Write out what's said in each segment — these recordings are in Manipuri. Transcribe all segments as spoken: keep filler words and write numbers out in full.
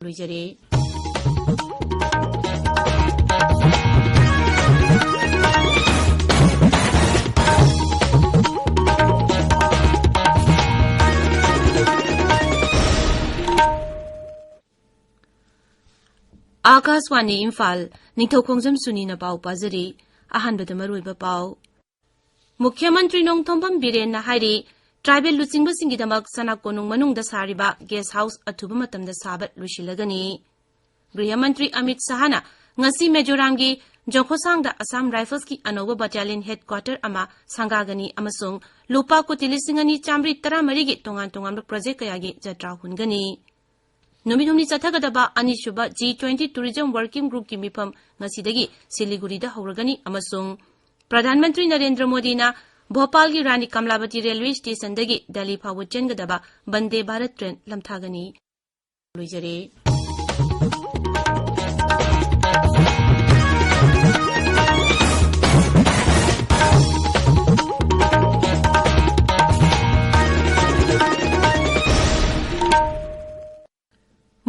ꯂꯣꯏꯖꯔꯦ꯫ ꯑꯥꯀꯥꯁꯋꯥꯅꯤ ꯏꯝꯐꯥꯜ, ꯅꯤꯡꯊꯧꯈꯣꯡꯖꯝ ꯁꯨꯅꯤꯅ ꯄꯥꯎ ꯄꯥꯖꯔꯤ꯫ ꯑꯍꯥꯟꯕꯗ ꯃꯔꯨꯑꯣꯏꯕ ꯄꯥꯎ꯫ ꯃꯨꯈ꯭ꯌ ꯃꯟꯇ꯭ꯔꯤ ꯅꯣꯡꯊꯣꯝꯕꯝ ꯕꯤꯔꯦꯟꯅ ꯍꯥꯏꯔꯤ, ꯇ꯭ꯔꯥꯏꯕꯦꯜ ꯂꯨꯆꯤꯡꯕꯁꯤꯡꯒꯤꯗꯃꯛ ꯁꯅꯥ ꯀꯣꯅꯨꯡ ꯃꯅꯨꯡꯗ ꯁꯥꯔꯤꯕ ꯒꯦꯁ ꯍꯥꯎꯁ ꯑꯊꯨꯕ ꯃꯇꯝꯗ ꯁꯥꯕ ꯂꯣꯏꯁꯤꯜꯂꯒꯅꯤ꯫ ꯒ꯭ꯔꯤꯍ ꯃꯟꯇ꯭ꯔꯤ ꯑꯃꯤꯠ ꯁꯍꯥꯅ ꯉꯁꯤ ꯃꯤꯖꯣꯔꯥꯝꯒꯤ ꯖꯣꯈꯣꯁꯥꯡꯗ ꯑꯁꯥꯝ ꯔꯥꯏꯐꯜꯁꯀꯤ ꯑꯅꯧꯕ ꯕꯠꯇꯥꯂꯤꯌꯟ ꯍꯦꯗꯀ꯭ꯋꯥꯇꯔ ꯑꯃ ꯁꯪꯒꯥꯒꯅꯤ ꯑꯃꯁꯨꯡ ꯂꯨꯄꯥ ꯀꯣꯇꯤ ꯂꯤꯁꯤꯡ ꯑꯅꯤ ꯆꯥꯃꯔꯤ ꯇꯔꯥꯃꯔꯤꯒꯤ ꯇꯣꯉꯥꯟ ꯇꯣꯉꯥꯟꯕ ꯄ꯭ꯔꯣꯖꯦꯛ ꯀꯌꯥꯒꯤ ꯖꯇ꯭ꯔꯥ ꯍꯨꯟꯒꯅꯤ꯫ ꯅꯨꯃꯤꯠ ꯍꯨꯝꯅꯤ ꯆꯠꯊꯒꯗꯕ ꯑꯅꯤꯁꯨꯕ ꯖꯤ ꯇ꯭ꯋꯦꯟꯇꯤ ꯇꯨꯔꯤꯖꯝ ꯋꯥꯔꯀꯤꯡ ꯒ꯭ꯔꯨꯞꯀꯤ ꯃꯤꯐꯝ ꯉꯁꯤꯗꯒꯤ ꯁꯤꯂꯤꯒꯨꯔꯤꯗ ꯍꯧꯔꯒꯅꯤ ꯑꯃꯁꯨꯡ ꯄ꯭ꯔꯙꯥꯟ ꯃꯟꯇ꯭ꯔꯤ ꯅꯔꯦꯟꯗ꯭ꯔ ꯃꯣꯗꯤꯅ ꯚꯣꯄꯥꯜꯒꯤ ꯔꯥꯅꯤ ꯀꯃꯂꯥꯕꯇꯤ ꯔꯦꯜꯋꯦ ꯁ꯭ꯇꯦꯁꯟꯗꯒꯤ ꯗꯦꯜꯂꯤ ꯐꯥꯎꯕ ꯆꯦꯟꯒꯗꯕ ꯕꯟꯗꯦ ꯚꯥꯔꯠ ꯇ꯭ꯔꯦꯟ ꯂꯝꯊꯥꯒꯅꯤ꯫ ꯂꯣꯏꯖꯔꯦ꯫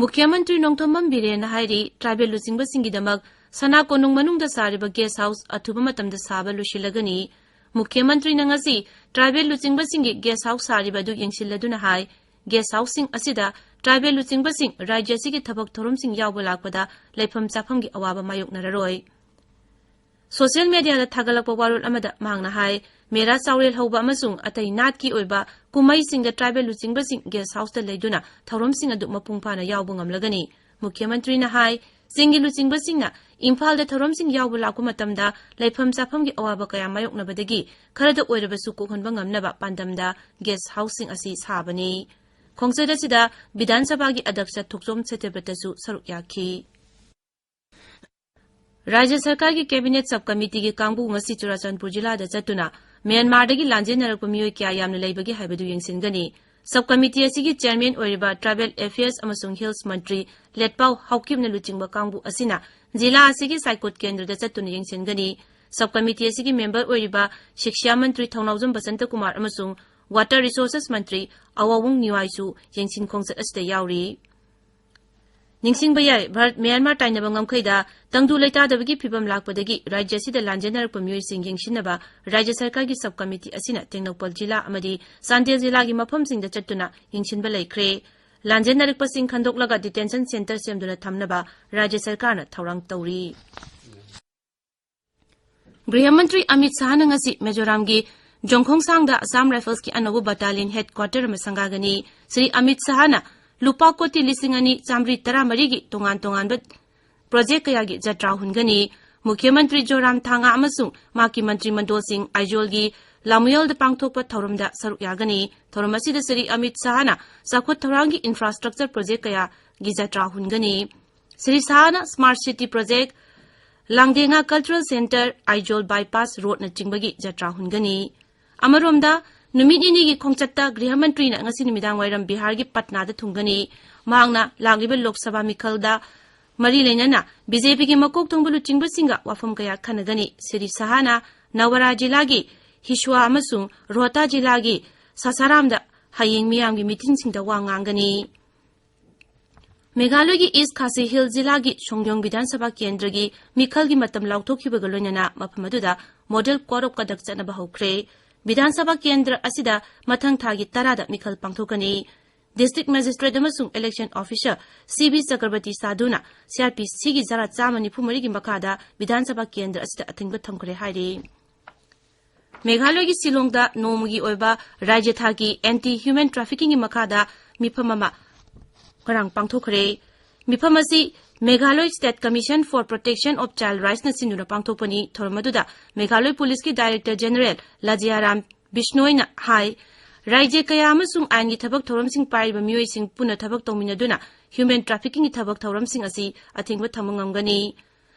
ꯃꯨꯈ꯭ꯌ ꯃꯟꯇ꯭ꯔꯤ ꯅꯣꯡꯊꯣꯝꯕꯝ ꯕꯤꯔꯦꯟꯅ ꯍꯥꯏꯔꯤ, ꯇ꯭ꯔꯥꯏꯕꯦꯜ ꯂꯨꯆꯤꯡꯕꯁꯤꯡꯒꯤꯗꯃꯛ ꯁꯅꯥ ꯀꯣꯅꯨꯡ ꯃꯅꯨꯡꯗ ꯁꯥꯔꯤꯕ ꯒꯦꯁ ꯍꯥꯎꯁ ꯑꯊꯨꯕ ꯃꯇꯝꯗ ꯁꯥꯕ ꯂꯣꯏꯁꯤꯜꯂꯒꯅꯤ꯫ ꯃꯨꯈ꯭ꯌ ꯃꯟꯇ꯭ꯔꯤꯅ ꯉꯁꯤ ꯇ꯭ꯔꯥꯏꯕꯦꯜ ꯂꯨꯆꯤꯡꯕꯁꯤꯡꯒꯤ ꯒꯦꯁ ꯍꯥꯎꯁ ꯁꯥꯔꯤꯕ ꯑꯗꯨ ꯌꯦꯡꯁꯤꯜꯂꯗꯨꯅ ꯍꯥꯏ, ꯒꯦꯁ ꯍꯥꯎꯁꯁꯤꯡ ꯑꯁꯤꯗ ꯇ꯭ꯔꯥꯏꯕꯦꯜ ꯂꯨꯆꯤꯡꯕꯁꯤꯡ ꯔꯥꯖ꯭ꯌ ꯑꯁꯤꯒꯤ ꯊꯕꯛ ꯊꯧꯔꯝꯁꯤꯡ ꯌꯥꯎꯕ ꯂꯥꯛꯄꯗ ꯂꯩꯐꯝ ꯆꯥꯐꯝꯒꯤ ꯑꯋꯥꯕ ꯃꯥꯌꯣꯛꯅꯔꯔꯣꯏ꯫ ꯁꯣꯁꯤꯌꯦꯜ ꯃꯦꯗꯤꯌꯥꯗ ꯊꯥꯒꯠꯂꯛꯄ ꯋꯥꯔꯣꯜ ꯑꯃꯗ ꯃꯍꯥꯛꯅ ꯍꯥꯏ, ꯃꯦꯔꯥ ꯆꯥꯎꯔꯦꯜ ꯍꯧꯕ ꯑꯃꯁꯨꯡ ꯑꯇꯩ ꯅꯥꯠꯀꯤ ꯑꯣꯏꯕ ꯀꯨꯝꯍꯩꯁꯤꯡꯗ ꯇ꯭ꯔꯥꯏꯕꯦꯜ ꯂꯨꯆꯤꯡꯕꯁꯤꯡ ꯒꯦꯁ ꯍꯥꯎꯁꯇ ꯂꯩꯗꯨꯅ ꯊꯧꯔꯝꯁꯤꯡ ꯑꯗꯨ ꯃꯄꯨꯡ ꯐꯥꯅ ꯌꯥꯎꯕ ꯉꯝꯂꯒꯅꯤ꯫ ꯃꯨꯈ꯭ꯌ ꯃꯟꯇ꯭ꯔꯤꯅ ꯍꯥꯏ, ꯆꯤꯡꯒꯤ ꯂꯨꯆꯤꯡꯕꯁꯤꯡꯅ ꯏꯝꯐꯥꯜꯗ ꯊꯧꯔꯝꯁꯤꯡ ꯌꯥꯎꯕ ꯂꯥꯛꯄ ꯃꯇꯝꯗ ꯂꯩꯐꯝ ꯆꯥꯐꯝꯒꯤ ꯑꯋꯥꯕ ꯀꯌꯥ ꯃꯥꯌꯣꯛꯅꯕꯗꯒꯤ ꯈꯔꯗ ꯑꯣꯏꯔꯕꯁꯨ ꯀꯣꯛꯍꯟꯕ ꯉꯝꯅꯕ ꯄꯥꯟꯗꯝꯗ ꯒꯦꯁ ꯍꯥꯎꯁꯁꯤꯡ ꯑꯁꯤ ꯁꯥꯕꯅꯤ꯫ ꯈꯣꯡꯆꯠ ꯑꯁꯤꯗ ꯕꯤꯙꯥꯟ ꯁꯚꯥꯒꯤ ꯑꯗ꯭ꯌꯛꯁ ꯊꯣꯛꯆꯣꯝ ꯁꯇ꯭ꯌꯕ꯭ꯔꯇꯁꯨ ꯁꯔꯨꯛ ꯌꯥꯈꯤ꯫ ꯔꯥꯖ꯭ꯌ ꯁꯔꯀꯥꯔꯒꯤ ꯀꯦꯕꯤꯅꯦꯠ ꯁꯕ ꯀꯃꯤꯇꯤꯒꯤ ꯀꯥꯡꯕꯨ ꯉꯁꯤ ꯆꯨꯔꯥꯆꯥꯟꯄꯨꯔ ꯖꯤꯂꯥꯗ ꯆꯠꯇꯨꯅ ꯃ꯭ꯌꯥꯟꯃꯥꯔꯗꯒꯤ ꯂꯥꯟꯖꯦꯟꯅꯔꯛꯄ ꯃꯤꯑꯣꯏ ꯀꯌꯥ ꯌꯥꯝꯅ ꯂꯩꯕꯒꯦ ꯍꯥꯏꯕꯗꯨ ꯌꯦꯡꯁꯤꯟꯒꯅꯤ꯫ ꯁꯕ ꯀꯃꯤꯇꯤ ꯑꯁꯤꯒꯤ ꯆꯤꯌꯔꯃꯦꯟ ꯑꯣꯏꯔꯤꯕ ꯇ꯭ꯔꯥꯏꯕꯦꯜ ꯑꯦꯐꯤꯌꯔꯁ ꯑꯃꯁꯨꯡ ꯍꯤꯜꯁ ꯃꯟꯇ꯭ꯔꯤ ꯂꯦꯠꯄꯥꯎ ꯍꯥꯎꯀꯤꯞꯅ ꯂꯨꯆꯤꯡꯕ ꯀꯥꯡꯕꯨ ꯑꯁꯤꯅ ꯖꯤꯂꯥ ꯑꯁꯤꯒꯤ ꯁꯥꯏꯀꯣꯠ ꯀꯦꯟꯗ꯭ꯔꯗ ꯆꯠꯇꯨꯅ ꯌꯦꯡꯁꯤꯟꯒꯅꯤ꯫ ꯁꯕ ꯀꯃꯤꯇꯤ ꯑꯁꯤꯒꯤ ꯃꯦꯝꯕꯔ ꯑꯣꯏꯔꯤꯕ ꯁꯤꯛꯁ꯭ꯌꯥ ꯃꯟꯇ꯭ꯔꯤ ꯊꯧꯅꯥꯎꯖꯝ ꯕꯁꯟꯇ ꯀꯨꯃꯥꯔ ꯑꯃꯁꯨꯡ ꯋꯥꯇꯔ ꯔꯤꯁꯣꯔꯁꯦꯁ ꯃꯟꯇ꯭ꯔꯤ ꯑꯋꯥꯋꯨꯡ ꯅꯤꯋꯥꯏꯁꯨ ꯌꯦꯡꯁꯤꯟ ꯈꯣꯡꯆꯠ ꯑꯁꯤꯗ ꯌꯥꯎꯔꯤ꯫ ꯅꯤꯡꯁꯤꯡꯕ ꯌꯥꯏ, ꯚꯥꯔꯠ ꯃ꯭ꯌꯥꯟꯃꯥꯔ ꯇꯥꯏꯅꯕ ꯉꯝꯈꯩꯗ ꯇꯪꯗꯨ ꯂꯩꯇꯥꯗꯕꯒꯤ ꯐꯤꯕꯝ ꯂꯥꯛꯄꯗꯒꯤ ꯔꯥꯖ꯭ꯌ ꯑꯁꯤꯗ ꯂꯥꯟꯖꯦꯟꯅꯔꯛꯄ ꯃꯤꯑꯣꯏꯁꯤꯡ ꯌꯦꯡꯁꯤꯟꯅꯕ ꯔꯥꯖ꯭ꯌ ꯁꯔꯀꯥꯔꯒꯤ ꯁꯕ ꯀꯃꯤꯇꯤ ꯑꯁꯤꯅ ꯇꯦꯡꯅꯧꯄꯜ ꯖꯤꯂꯥ ꯑꯃꯗꯤ ꯆꯥꯟꯗꯦꯜ ꯖꯤꯂꯥꯒꯤ ꯃꯐꯝꯁꯤꯡꯗ ꯆꯠꯇꯨꯅ ꯌꯦꯡꯁꯤꯟꯕ ꯂꯩꯈ꯭ꯔꯦ꯫ ꯂꯥꯟꯖꯦꯟꯅꯔꯛꯄꯁꯤꯡ ꯈꯟꯗꯣꯛꯂꯒ detention centre ꯁꯦꯝꯗꯨꯅ ꯊꯝꯅꯕ ꯔꯥꯖ꯭ꯌ ꯁꯔꯀꯥꯔꯅ ꯊꯧꯔꯥꯡ ꯇꯧꯔꯤ꯫ ꯒ꯭ꯔꯤꯍ ꯃꯟꯇ꯭ꯔꯤ ꯑꯃꯤꯠ ꯁꯍꯥꯅ ꯉꯁꯤ ꯃꯤꯖꯣꯔꯥꯝꯒꯤ ꯖꯣꯡꯈꯣꯡꯁꯥꯡꯗ ꯑꯁꯥꯝ ꯔꯥꯏꯐꯜꯁꯀꯤ ꯑꯅꯧꯕ battalion headquarter ꯑꯃ ꯁꯪꯒꯥꯒꯅꯤ꯫ ꯁ꯭ꯔꯤ ꯑꯃꯤꯠ ꯁꯍꯥꯅ ꯂꯨꯄꯥ ꯀꯣꯇꯤ ꯂꯤꯁꯤꯡ ꯑꯅꯤ ꯆꯥꯃꯔꯤ ꯇꯔꯥꯃꯔꯤꯒꯤ ꯇꯣꯉꯥꯟ ꯇꯣꯉꯥꯟꯕ project ꯀꯌꯥꯒꯤ ꯖꯇ꯭ꯔꯥ ꯍꯨꯟꯒꯅꯤ꯫ ꯃꯨꯈ꯭ꯌ ꯃꯟꯇ꯭ꯔꯤ ꯖꯣꯔꯥꯝ ꯊꯥꯡꯒꯥ ꯑꯃꯁꯨꯡ ꯃꯍꯥꯛꯀꯤ ꯃꯟꯇ꯭ꯔꯤ ꯃꯟꯗꯣꯜꯁꯤꯡ ꯑꯥꯏꯖꯣꯜꯒꯤ ꯂꯥꯃꯨꯌꯦꯜꯗ ꯄꯥꯡꯊꯣꯛꯄ ꯊꯧꯔꯝꯗ ꯁꯔꯨꯛ ꯌꯥꯒꯅꯤ꯫ ꯊꯧꯔꯝ ꯑꯁꯤꯗ ꯁ꯭ꯔꯤ ꯑꯃꯤꯠ ꯁꯍꯥꯅ ꯆꯥꯎꯈꯠ ꯊꯧꯔꯥꯡꯒꯤ infrastructure project ꯀꯌꯥꯒꯤ ꯖꯇ꯭ꯔꯥ ꯍꯨꯟꯒꯅꯤ꯫ Shri ꯁꯍꯥꯅ Smart City Project, ꯂꯥꯡꯗꯦꯉꯥ Cultural Centre, Aizawl bypass roadꯅꯆꯤꯡꯕꯒꯤ ꯖꯇ꯭ꯔꯥ ꯍꯨꯟꯒꯅꯤ꯫ ꯑꯃꯔꯣꯝꯗ, ꯅꯨꯃꯤꯠ ꯅꯤꯅꯤꯒꯤ ꯈꯣꯡꯆꯠꯇ ꯒ꯭ꯔꯤꯍ ꯃꯟꯇ꯭ꯔꯤꯅ ꯉꯁꯤ ꯅꯨꯃꯤꯗꯥꯡ ꯋꯥꯏꯔꯝ ꯕꯤꯍꯥꯔꯒꯤ ꯄꯠꯅꯥꯗ ꯊꯨꯡꯒꯅꯤ꯫ ꯃꯍꯥꯛꯅ ꯂꯥꯛꯂꯤꯕ ꯂꯣꯛ ꯁꯚꯥ ꯃꯤꯈꯜꯗ ꯃꯔꯤ ꯂꯩꯅꯅ ꯕꯤ ꯖꯦ ꯄꯤꯒꯤ ꯃꯀꯣꯛ ꯊꯣꯡꯕ ꯂꯨꯆꯤꯡꯕꯁꯤꯡꯒ ꯋꯥꯐꯝ ꯀꯌꯥ ꯈꯟꯅꯒꯅꯤ꯫ ꯁ꯭ꯔꯤ ꯁꯍꯥꯅ ꯅꯋꯥꯔꯥ ꯖꯤꯂꯥꯒꯤ ꯍꯤꯁꯨꯋꯥ ꯑꯃꯁꯨꯡ ꯔꯣꯍꯇꯥ ꯖꯤꯂꯥꯒꯤ ꯁꯥꯁꯥꯔꯥꯝꯗ ꯍꯌꯦꯡ ꯃꯤꯌꯥꯝꯒꯤ ꯃꯤꯇꯤꯡꯁꯤꯡꯗ ꯋꯥ ꯉꯥꯡꯒꯅꯤ꯫ ꯃꯦꯘꯥꯂꯌꯒꯤ ꯏꯁ ꯈꯥꯁꯤ ꯍꯤꯜ ꯖꯤꯂꯥꯒꯤ ꯁꯣꯡꯌꯣꯡ ꯕꯤꯙꯥꯟ ꯁꯚꯥ ꯀꯦꯟꯗ꯭ꯔꯒꯤ ꯃꯤꯈꯜꯒꯤ ꯃꯇꯝ ꯂꯥꯎꯊꯣꯛꯈꯤꯕꯒ ꯂꯣꯏꯅꯅ ꯃꯐꯝ ꯑꯗꯨꯗ model code of conduct ꯆꯠꯅꯕ ꯍꯧꯈ꯭ꯔꯦ꯫ ꯕꯤꯙꯥꯟ ꯁꯚꯥ ꯀꯦꯟꯗ꯭ꯔ ꯑꯁꯤꯗ ꯃꯊꯪ ꯊꯥꯒꯤ ꯇꯔꯥꯗ ꯃꯤꯈꯜ ꯄꯥꯡꯊꯣꯛꯀꯅꯤ꯫ District Magistrate ꯑꯃꯁꯨꯡ election officer ꯁꯤ ꯕꯤ ꯆꯀ꯭ꯔꯕꯔꯇꯤ ꯁꯥꯗꯨꯅ ꯁꯤ ꯑꯥꯔ ꯄꯤ ꯁꯤꯒꯤ ꯙꯥꯔꯥ ꯆꯥꯝꯃ ꯅꯤꯐꯨ ꯃꯔꯤꯒꯤ ꯃꯈꯥꯗ ꯕꯤꯙꯥꯟ ꯁꯚꯥ ꯀꯦꯟꯗ꯭ꯔ ꯑꯁꯤꯗ ꯑꯊꯤꯡꯕ ꯊꯝꯈ꯭ꯔꯦ ꯍꯥꯏꯔꯤ꯫ ꯃꯦꯘꯥꯂꯌꯒꯤ ꯁꯤꯂꯣꯡꯗ ꯅꯣꯡꯃꯒꯤ ꯑꯣꯏꯕ ꯔꯥꯖ꯭ꯌ ꯊꯥꯛꯀꯤ anti human traffickingꯒꯤ ꯃꯈꯥꯗ ꯃꯤꯐꯝ ꯑꯃ ꯉꯔꯥꯡ ꯄꯥꯡꯊꯣꯛꯈ꯭ꯔꯦ꯫ ꯃꯤꯐꯝ ꯑꯁꯤ Meghalaya State Commission for Protection of Child Rightsꯅ ꯁꯤꯟꯗꯨꯅ ꯄꯥꯡꯊꯣꯛꯄꯅꯤ꯫ ꯊꯧꯔꯝ ꯑꯗꯨꯗ ꯃꯦꯘꯥꯂꯌ ꯄꯨꯂꯤꯁꯀꯤ Director General ꯂꯥꯖꯤꯌꯥꯔꯥꯝ ꯕꯤꯁꯅꯣꯏꯅ ꯍꯥꯏ, ꯔꯥꯖ꯭ꯌ ꯀꯌꯥ ꯑꯃꯁꯨꯡ ꯑꯥꯏꯟꯒꯤ ꯊꯕꯛ ꯊꯧꯔꯝꯁꯤꯡ ꯄꯥꯏꯔꯤꯕ ꯃꯤꯑꯣꯏꯁꯤꯡ ꯄꯨꯟꯅ ꯊꯕꯛ ꯇꯧꯃꯤꯟꯅꯗꯨꯅ human traffickingꯒꯤ ꯊꯕꯛ ꯊꯧꯔꯝꯁꯤꯡ ꯑꯁꯤ ꯑꯊꯤꯡꯕ ꯊꯝꯕ ꯉꯝꯒꯅꯤ꯫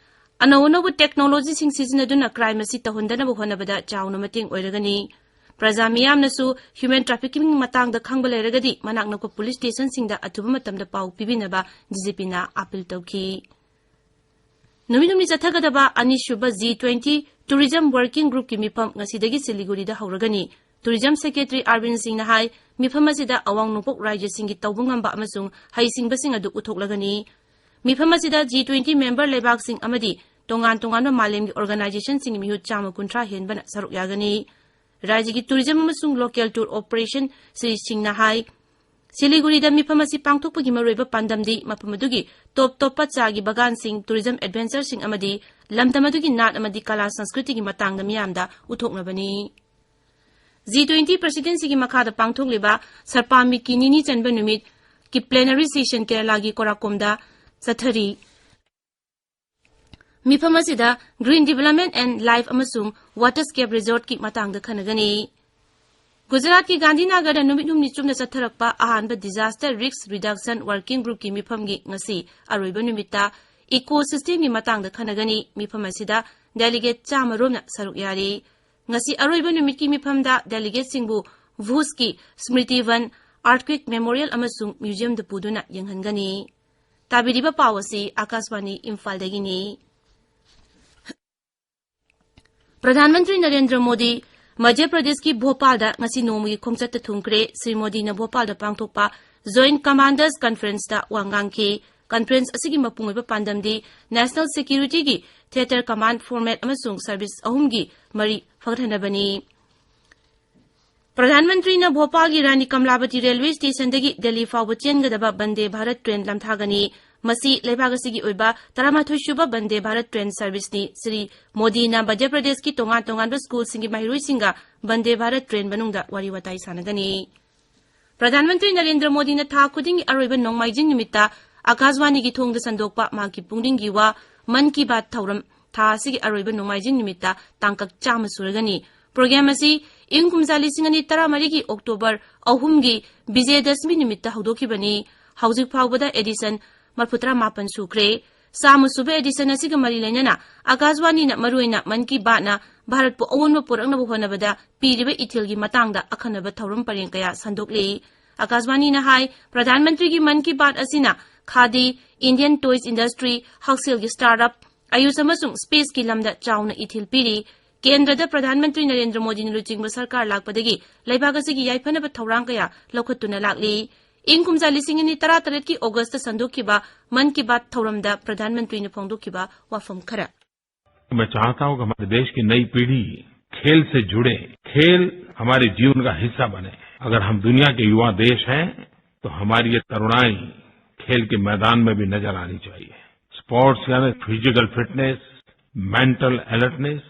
ꯑꯅꯧ ꯑꯅꯧꯕ technologyꯁꯤꯡ ꯁꯤꯖꯤꯟꯅꯗꯨꯅ crime ꯑꯁꯤ ꯇꯧꯍꯟꯗꯅꯕ ꯍꯣꯠꯅꯕꯗ ꯆꯥꯎꯅ ꯃꯇꯦꯡ ꯑꯣꯏꯔꯒꯅꯤ꯫ ꯄ꯭ꯔꯖꯥ ꯃꯤꯌꯥꯝꯅꯁꯨ human trafficking ꯃꯇꯥꯡꯗ ꯈꯪꯕ ꯂꯩꯔꯒꯗꯤ ꯃꯅꯥꯛ ꯅꯛꯄ police stationꯁꯤꯡꯗ ꯑꯊꯨꯕ ꯃꯇꯝꯗ ꯄꯥꯎ ꯄꯤꯕꯤꯅꯕ ꯗꯤ ꯖꯤ ꯄꯤꯅ appeal ꯇꯧꯈꯤ꯫ ꯅꯨꯃꯤꯠ ꯍꯨꯝꯅꯤ ꯆꯠꯊꯒꯗꯕ ꯑꯅꯤꯁꯨꯕ ꯖꯤ ꯇ꯭ꯋꯦꯟꯇꯤ Tourism Working Groupꯀꯤ ꯃꯤꯐꯝ ꯉꯁꯤꯗꯒꯤ ꯁꯤꯂꯤꯒꯨꯔꯤꯗ ꯍꯧꯔꯒꯅꯤ꯫ Tourism Secretary Arvind Singhꯅ ꯍꯥꯏ, ꯃꯤꯐꯝ ꯑꯁꯤꯗ ꯑꯋꯥꯡ ꯅꯣꯡꯄꯣꯛ ꯔꯥꯖ꯭ꯌꯁꯤꯡꯒꯤ ꯇꯧꯕ ꯉꯝꯕ ꯑꯃꯁꯨꯡ ꯍꯩꯁꯤꯡꯕꯁꯤꯡ ꯑꯗꯨ ꯎꯠꯊꯣꯛꯂꯒꯅꯤ꯫ ꯃꯤꯐꯝ ꯑꯁꯤꯗ G twenty member ꯂꯩꯕꯥꯛꯁꯤꯡ ꯑꯃꯗꯤ ꯇꯣꯉꯥꯟ ꯇꯣꯉꯥꯟꯕ ꯃꯥꯂꯦꯝꯒꯤ organizationꯁꯤꯡꯒꯤ ꯃꯤꯍꯨꯠ ꯆꯥꯝꯃ ꯀꯨꯟꯊ꯭ꯔꯥ ꯍꯦꯟꯕꯅ ꯁꯔꯨꯛ ꯌꯥꯒꯅꯤ꯫ ꯔꯥꯖ꯭ꯌꯒꯤ tourism ꯑꯃꯁꯨꯡ local tour operation ꯁ꯭ꯔꯤ ꯁꯤꯡꯅ ꯍꯥꯏ, ꯁꯤꯂꯤꯒꯨꯔꯤꯗ ꯃꯤꯐꯝ ꯑꯁꯤ ꯄꯥꯡꯊꯣꯛꯄꯒꯤ ꯃꯔꯨꯑꯣꯏꯕ ꯄꯥꯟꯗꯝꯗꯤ ꯃꯐꯝ ꯑꯗꯨꯒꯤ ꯇꯣꯞ ꯇꯣꯞꯄ ꯆꯥꯒꯤ ꯕꯒꯥꯟꯁꯤꯡ, tourism adventureꯁꯤꯡ ꯑꯃꯗꯤ ꯂꯝꯗꯝ ꯑꯗꯨꯒꯤ ꯅꯥꯠ ꯑꯃꯗꯤ ꯀꯂꯥ ꯁꯪꯁꯀ꯭ꯔꯤꯇꯤꯒꯤ ꯃꯇꯥꯡꯗ ꯃꯤꯌꯥꯝꯗ ꯎꯠꯊꯣꯛꯅꯕꯅꯤ꯫ G twenty presidencyꯒꯤ ꯃꯈꯥꯗ ꯄꯥꯡꯊꯣꯛꯂꯤꯕ ꯁꯔꯄꯥ ꯃꯤꯠꯀꯤ ꯅꯤꯅꯤ ꯆꯟꯕ ꯅꯨꯃꯤꯠꯀꯤ plenary session ꯀꯦꯔꯂꯥꯒꯤ ꯀꯣꯔꯥꯀꯣꯝꯗ ꯆꯠꯊꯔꯤ꯫ ꯃꯤꯐꯝ ꯑꯁꯤꯗ Green Development and Life ꯑꯃꯁꯨꯡ Waterscape Resortꯀꯤ ꯃꯇꯥꯡꯗ ꯈꯟꯅꯒꯅꯤ꯫ ꯒꯨꯖꯔꯥꯠꯀꯤ ꯒꯥꯟꯙꯤꯅꯒꯔꯗ ꯅꯨꯃꯤꯠ ꯍꯨꯝꯅꯤ ꯆꯨꯞꯅ ꯆꯠꯊꯔꯛꯄ ꯑꯍꯥꯟꯕ Disaster Risk Reduction Working Groupꯀꯤ ꯃꯤꯐꯝꯒꯤ ꯉꯁꯤ ꯑꯔꯣꯏꯕ ꯅꯨꯃꯤꯠꯇ ecosystemꯒꯤ ꯃꯇꯥꯡꯗ ꯈꯟꯅꯒꯅꯤ꯫ ꯃꯤꯐꯝ ꯑꯁꯤꯗ delegate ꯆꯥꯝꯃ ꯔꯣꯝꯅ ꯁꯔꯨꯛ ꯌꯥꯔꯤ꯫ ꯉꯁꯤ ꯑꯔꯣꯏꯕ ꯅꯨꯃꯤꯠꯀꯤ ꯃꯤꯐꯝꯗ delegateꯁꯤꯡꯕꯨ ꯚꯨꯖꯀꯤ ꯁ꯭ꯃ꯭ꯔꯤꯇꯤꯚꯟ, Earthquake Memorial ꯑꯃꯁꯨꯡ museumꯗ ꯄꯨꯗꯨꯅ ꯌꯦꯡꯍꯟꯒꯅꯤ꯫ ꯇꯥꯕꯤꯔꯤꯕ ꯄꯥꯎ ꯑꯁꯤ ꯑꯥꯀꯥꯁꯕꯥꯅꯤ ꯏꯝꯐꯥꯜꯗꯒꯤꯅꯤ꯫ ꯄ꯭ꯔꯙꯥꯟ ꯃꯟꯇ꯭ꯔꯤ ꯅꯔꯦꯟꯗ꯭ꯔ ꯃꯣꯗꯤ ꯃꯙ꯭ꯌ ꯄ꯭ꯔꯗꯦꯁꯀꯤ ꯚꯣꯄꯥꯜꯗ ꯉꯁꯤ ꯅꯣꯡꯃꯒꯤ ꯈꯣꯡꯆꯠꯇ ꯊꯨꯡꯈ꯭ꯔꯦ꯫ ꯁ꯭ꯔꯤ ꯃꯣꯗꯤꯅ ꯚꯣꯄꯥꯜꯗ ꯄꯥꯡꯊꯣꯛꯄ Joint Commanders Conferenceꯇ ꯋꯥ ꯉꯥꯡꯈꯤ꯫ Conference ꯑꯁꯤꯒꯤ ꯃꯄꯨꯡ ꯑꯣꯏꯕ ꯄꯥꯟꯗꯝꯗꯤ National Securityꯒꯤ theater command format ꯑꯃꯁꯨꯡ service ꯑꯍꯨꯝꯒꯤ ꯃꯔꯤ ꯐꯒꯠꯍꯟꯅꯕꯅꯤ꯫ ꯄ꯭ꯔꯙꯥꯟ ꯃꯟꯇ꯭ꯔꯤꯅ ꯚꯣꯄꯥꯜꯒꯤ ꯔꯥꯅꯤ ꯀꯝꯂꯥꯕꯇꯤ railway stationꯗꯒꯤ ꯗꯦꯜꯂꯤ ꯐꯥꯎꯕ ꯆꯦꯟꯒꯗꯕ ꯕꯟꯗꯦ ꯚꯥꯔꯠ train ꯂꯝꯊꯥꯒꯅꯤ꯫ ꯃꯁꯤ ꯂꯩꯕꯥꯛ ꯑꯁꯤꯒꯤ ꯑꯣꯏꯕ ꯇꯔꯥꯃꯥꯊꯣꯏ ꯁꯨꯕ ꯕꯟꯗꯦ ꯚꯥꯔꯠ train serviceꯅꯤ꯫ ꯁ꯭ꯔꯤ ꯃꯣꯗꯤꯅ ꯃꯙ꯭ꯌ ꯄ꯭ꯔꯗꯦꯁꯀꯤ ꯇꯣꯉꯥꯟ ꯇꯣꯉꯥꯟꯕ schoolꯁꯤꯡꯒꯤ ꯃꯍꯩꯔꯣꯏꯁꯤꯡꯒ ꯕꯟꯗꯦ ꯚꯥꯔꯠ train ꯃꯅꯨꯡꯗ ꯋꯥꯔꯤ ꯋꯥꯇꯥꯏ ꯁꯥꯟꯅꯒꯅꯤ꯫ ꯄ꯭ꯔꯙꯥꯟ ꯃꯟꯇ꯭ꯔꯤ ꯅꯔꯦꯟꯗ꯭ꯔ ꯃꯣꯗꯤꯅ ꯊꯥ ꯈꯨꯗꯤꯡꯒꯤ ꯑꯔꯣꯏꯕ ꯅꯣꯡꯃꯥꯏꯖꯤꯡ ꯅꯨꯃꯤꯠꯇ ꯑꯀꯥꯁꯕꯥꯅꯤꯒꯤ ꯊꯣꯡꯗ ꯁꯟꯗꯣꯛꯄ ꯃꯍꯥꯛꯀꯤ ꯄꯨꯛꯅꯤꯡꯒꯤ ꯋꯥ ꯃꯟ ꯀꯤ ꯕꯥꯠ ꯊꯧꯔꯝ ꯊꯥ ꯑꯁꯤꯒꯤ ꯑꯔꯣꯏꯕ ꯅꯣꯡꯃꯥꯏꯖꯤꯡ ꯅꯨꯃꯤꯠꯇ ꯇꯥꯡꯀꯛ ꯆꯥꯝꯃ ꯁꯨꯔꯒꯅꯤ꯫ Program ꯑꯁꯤ ꯏꯪ ꯀꯨꯝꯖꯥ ꯂꯤꯁꯤꯡ ꯑꯅꯤ ꯇꯔꯥꯃꯔꯤꯒꯤ October ꯑꯍꯨꯝꯒꯤ ꯕꯤꯖꯌꯗꯁꯃꯤ ꯅꯨꯃꯤꯠꯇ ꯍꯧꯗꯣꯛꯈꯤꯕꯅꯤ꯫ ꯍꯧꯖꯤꯛ ꯐꯥꯎꯕꯗ edition ꯃꯔꯤꯐꯨ ꯇꯔꯥꯃꯥꯄꯟ ꯁꯨꯈ꯭ꯔꯦ꯫ ꯆꯥꯝꯃ ꯁꯨꯕ edition ꯑꯁꯤꯒ ꯃꯔꯤ ꯂꯩꯅꯅ ꯑꯀꯥꯁꯕꯥꯅꯤꯅ ꯃꯔꯨꯑꯣꯏꯅ ꯃꯟ ꯀꯤ ꯕꯥꯠꯅ ꯚꯥꯔꯠꯄꯨ ꯑꯑꯣꯟꯕ ꯄꯨꯔꯛꯅꯕ ꯍꯣꯠꯅꯕꯗ ꯄꯤꯔꯤꯕ ꯏꯊꯤꯜꯒꯤ ꯃꯇꯥꯡꯗ ꯑꯈꯟꯅꯕ ꯊꯧꯔꯝ ꯄꯔꯦꯡ ꯀꯌꯥ ꯁꯟꯗꯣꯛꯂꯤ꯫ ꯑꯀꯥꯁꯕꯥꯅꯤꯅ ꯍꯥꯏ, ꯄ꯭ꯔꯙꯥꯟ ꯃꯟꯇ꯭ꯔꯤꯒꯤ ꯃꯟ ꯀꯤ ꯕꯥꯠ ꯑꯁꯤꯅ ꯈꯥꯗꯤ, Indian toys industry, ꯍꯛꯁꯦꯜꯒꯤ startup, ꯑꯌꯨꯁ ꯑꯃꯁꯨꯡ spaceꯀꯤ ꯂꯝꯗ ꯆꯥꯎꯅ ꯏꯊꯤꯜ ꯄꯤꯔꯤ꯫ ꯀꯦꯟꯗ꯭ꯔꯗ ꯄ꯭ꯔꯙꯥꯟ ꯃꯟꯇ꯭ꯔꯤ ꯅꯔꯦꯟꯗ꯭ꯔ ꯃꯣꯗꯤꯅ ꯂꯨꯆꯤꯡꯕ ꯁꯔꯀꯥꯔ ꯂꯥꯛꯄꯗꯒꯤ ꯂꯩꯕꯥꯛ ꯑꯁꯤꯒꯤ ꯌꯥꯏꯐꯅꯕ ꯊꯧꯔꯥꯡ ꯀꯌꯥ ꯂꯧꯈꯠꯇꯨꯅ ꯂꯥꯛꯂꯤ꯫ ꯏꯪ ꯀꯨꯝꯖꯥ ꯂꯤꯁꯤꯡ ꯑꯅꯤ ꯇꯔꯥ ꯇꯔꯦꯠꯀꯤ ꯑꯣꯒꯁꯇ ꯁꯟꯗꯣꯛꯈꯤꯕ ꯃꯟ ꯀꯤ ꯕꯥꯠ ꯊꯧꯔꯝꯗ ꯄ꯭ꯔꯙꯥꯟ ꯃꯟꯇ꯭ꯔꯤꯅ ꯐꯣꯡꯗꯣꯛꯈꯤꯕ ꯋꯥꯐꯝ ꯈꯔ꯫ मैं चाहता हूं कि हमारे देश की नई पीढ़ी खेल से जुड़े, खेल हमारे जीवन का हिस्सा बने। अगर हम दुनिया के युवा देश हैं, तो हमारी ये तरुणाई खेल के मैदान में भी नजर आनी चाहिए। स्पोर्ट्स यानी physical fitness, mental alertness,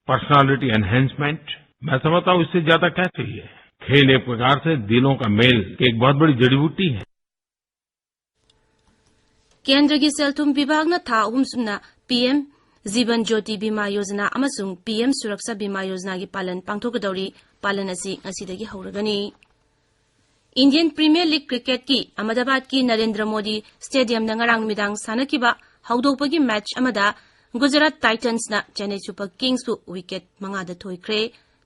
personality enhancement, मैं समझता हूं इससे ज्यादा क्या चाहिए। खेल एक प्रकार से दिलों का मेल की एक बहुत बड़ी जड़ी बूटी है। ꯀꯦꯟꯗ꯭ꯔꯒꯤ ꯁꯦꯜ ꯊꯨꯝ ꯕꯤꯚꯥꯒꯅ ꯊꯥ ꯑꯍꯨꯝ ꯁꯨꯞꯅ ꯄꯤ ꯑꯦꯝ ꯖꯤꯕꯟ ꯖ꯭ꯌꯣꯇꯤ ꯕꯤꯃꯥ ꯌꯣꯖꯅꯥ ꯑꯃꯁꯨꯡ ꯄꯤ ꯑꯦꯝ ꯁꯨꯔꯛꯁꯥ ꯕꯤꯃꯥ ꯌꯣꯖꯅꯥꯒꯤ ꯄꯥꯂꯟ ꯄꯥꯡꯊꯣꯛꯀꯗꯧꯔꯤ꯫ ꯄꯥꯂꯟ ꯑꯁꯤ ꯉꯁꯤꯗꯒꯤ ꯍꯧꯔꯒꯅꯤ꯫ ꯏꯟꯗꯤꯌꯟ ꯄ꯭ꯔꯤꯃꯤꯌꯔ ꯂꯤꯒ ꯀ꯭ꯔꯤꯀꯦꯠꯀꯤ ꯑꯍꯃꯗꯥꯕꯥꯗꯀꯤ ꯅꯔꯦꯟꯗ꯭ꯔ ꯃꯣꯗꯤ ꯁ꯭ꯇꯦꯗꯤꯌꯝꯗ ꯉꯔꯥꯡ ꯅꯨꯃꯤꯗꯥꯡ ꯁꯥꯟꯅꯈꯤꯕ ꯍꯧꯗꯣꯛꯄꯒꯤ ꯃꯦꯆ ꯑꯃꯗ ꯒꯨꯖꯔꯥꯠ ꯇꯥꯏꯇꯟꯁꯅ ꯆꯦꯟꯅꯩ ꯁꯨꯄꯔ ꯀꯤꯡꯁꯄꯨ ꯋꯤꯀꯦꯠ ꯃꯉꯥꯗ ꯊꯣꯏꯈ꯭ꯔꯦ꯫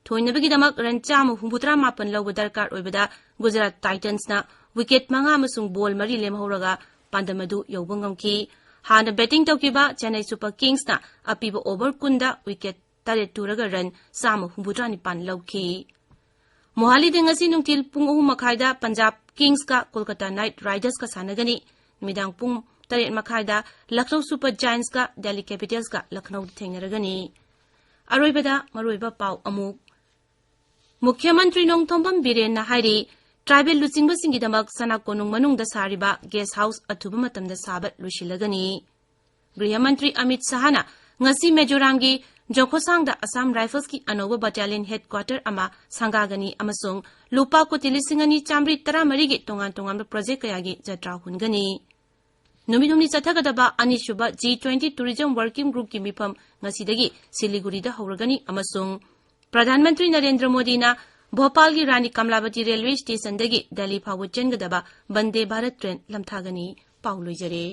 ꯊꯣꯏꯅꯕꯒꯤꯗꯃꯛ ꯔꯟ ꯆꯥꯝꯃ ꯍꯨꯝꯐꯨꯇꯔꯥ ꯃꯥꯄꯟ ꯂꯧꯕ ꯗꯔꯀꯥꯔ ꯑꯣꯏꯕꯗ ꯒꯨꯖꯔꯥꯠ ꯇꯥꯏꯇꯟꯁꯅ ꯋꯤꯀꯦꯠ ꯃꯉꯥ ꯑꯃꯁꯨꯡ ꯕꯣꯜ ꯃꯔꯤ ꯂꯦꯝꯍꯧꯔꯒ ꯄꯥꯟꯗꯝ ꯑꯗꯨ ꯌꯧꯕ ꯉꯝꯈꯤ꯫ ꯍꯥꯟꯅ ꯕꯦꯇꯤꯡ ꯇꯧꯈꯤꯕ ꯆꯦꯟꯅꯩ ꯁꯨꯄꯔ ꯀꯤꯡꯁꯅ ꯑꯄꯤꯕ ꯑꯣꯚꯔ ꯀꯨꯟꯗ ꯋꯤꯀꯦꯠ ꯇꯔꯦꯠ ꯇꯨꯔꯒ ꯔꯟ ꯆꯥꯝꯃ ꯍꯨꯝꯐꯨꯇꯔꯥ ꯅꯤꯄꯥꯟ ꯂꯧꯈꯤ꯫ ꯃꯣꯍꯥꯂꯤꯗ ꯉꯁꯤ ꯅꯨꯡꯊꯤꯜ ꯄꯨꯡ ꯑꯍꯨꯝ ꯃꯈꯥꯏꯗ ꯄꯟꯖꯥꯕ ꯀꯤꯡꯁꯀ ꯀꯣꯜꯀꯇꯥ ꯅꯥꯏꯠ ꯔꯥꯏꯗꯔꯁꯀ ꯁꯥꯟꯅꯒꯅꯤ꯫ ꯅꯨꯃꯤꯗꯥꯡ ꯄꯨꯡ ꯇꯔꯦꯠ ꯃꯈꯥꯏꯗ ꯂꯈꯅꯧ ꯁꯨꯄꯔ ꯖꯥꯏꯟꯁꯀ ꯗꯦꯜꯂꯤ ꯀꯦꯄꯤꯇꯦꯜꯁꯀ ꯂꯈꯅꯧꯗ ꯊꯦꯡꯅꯔꯒꯅꯤ꯫ ꯑꯔꯣꯏꯕꯗ ꯃꯔꯨꯑꯣꯏꯕ ꯄꯥꯎ ꯑꯃꯨꯛ꯫ ꯃꯨꯈ꯭ꯌ ꯃꯟꯇ꯭ꯔꯤ ꯅꯣꯡꯊꯣꯝꯕꯝ ꯕꯤꯔꯦꯟꯅ ꯍꯥꯏꯔꯤ, ꯇ꯭ꯔꯥꯏꯕꯦꯜ ꯂꯨꯆꯤꯡꯕꯁꯤꯡꯒꯤꯗꯃꯛ ꯁꯅꯥ ꯀꯣꯅꯨꯡ ꯃꯅꯨꯡꯗ ꯁꯥꯔꯤꯕ ꯒꯦꯁ ꯍꯥꯎꯁ ꯑꯊꯨꯕ ꯃꯇꯝꯗ ꯁꯥꯕ ꯂꯣꯏꯁꯤꯜꯂꯒꯅꯤ꯫ ꯒ꯭ꯔꯤꯍ ꯃꯟꯇ꯭ꯔꯤ ꯑꯃꯤꯠ ꯁꯍꯥꯅ ꯉꯁꯤ ꯃꯤꯖꯣꯔꯥꯝꯒꯤ ꯖꯣꯈꯣꯁꯥꯡꯗ ꯑꯁꯥꯝ ꯔꯥꯏꯐꯜꯁꯀꯤ ꯑꯅꯧꯕ ꯕꯠꯇꯥꯂꯤꯌꯟ ꯍꯦꯗꯀ꯭ꯋꯥꯇꯔ ꯑꯃ ꯁꯪꯒꯥꯒꯅꯤ ꯑꯃꯁꯨꯡ ꯂꯨꯄꯥ ꯀꯣꯇꯤ ꯂꯤꯁꯤꯡ ꯑꯅꯤ ꯆꯥꯃꯔꯤ ꯇꯔꯥꯃꯔꯤꯒꯤ ꯇꯣꯉꯥꯟ ꯇꯣꯉꯥꯟꯕ ꯄ꯭ꯔꯣꯖꯦꯛ ꯀꯌꯥꯒꯤ ꯖꯇ꯭ꯔꯥ ꯍꯨꯟꯒꯅꯤ꯫ ꯅꯨꯃꯤꯠ ꯍꯨꯝꯅꯤ ꯆꯠꯊꯒꯗꯕ ꯑꯅꯤꯁꯨꯕ ꯖꯤ ꯇ꯭ꯋꯦꯟꯇꯤ ꯇꯨꯔꯤꯖꯝ ꯋꯥꯔꯀꯤꯡ ꯒ꯭ꯔꯨꯞꯀꯤ ꯃꯤꯐꯝ ꯉꯁꯤꯗꯒꯤ ꯁꯤꯂꯤꯒꯨꯔꯤꯗ ꯍꯧꯔꯒꯅꯤ ꯑꯃꯁꯨꯡ ꯄ꯭ꯔꯙꯥꯟ ꯃꯟꯇ꯭ꯔꯤ ꯅꯔꯦꯟꯗ꯭ꯔ ꯃꯣꯗꯤꯅ ꯚꯣꯄꯥꯜꯒꯤ ꯔꯥꯅꯤ ꯀꯃꯂꯥꯕꯇꯤ ꯔꯦꯜꯋꯦ ꯁ꯭ꯇꯦꯁꯟꯗꯒꯤ ꯗꯦꯜꯂꯤ ꯐꯥꯎꯕ ꯆꯦꯟꯒꯗꯕ ꯕꯟꯗꯦ ꯚꯥꯔꯠ ꯇ꯭ꯔꯦꯟ ꯂꯝꯊꯥꯒꯅꯤ꯫ ꯄꯥꯎ ꯂꯣꯏꯖꯔꯦ꯫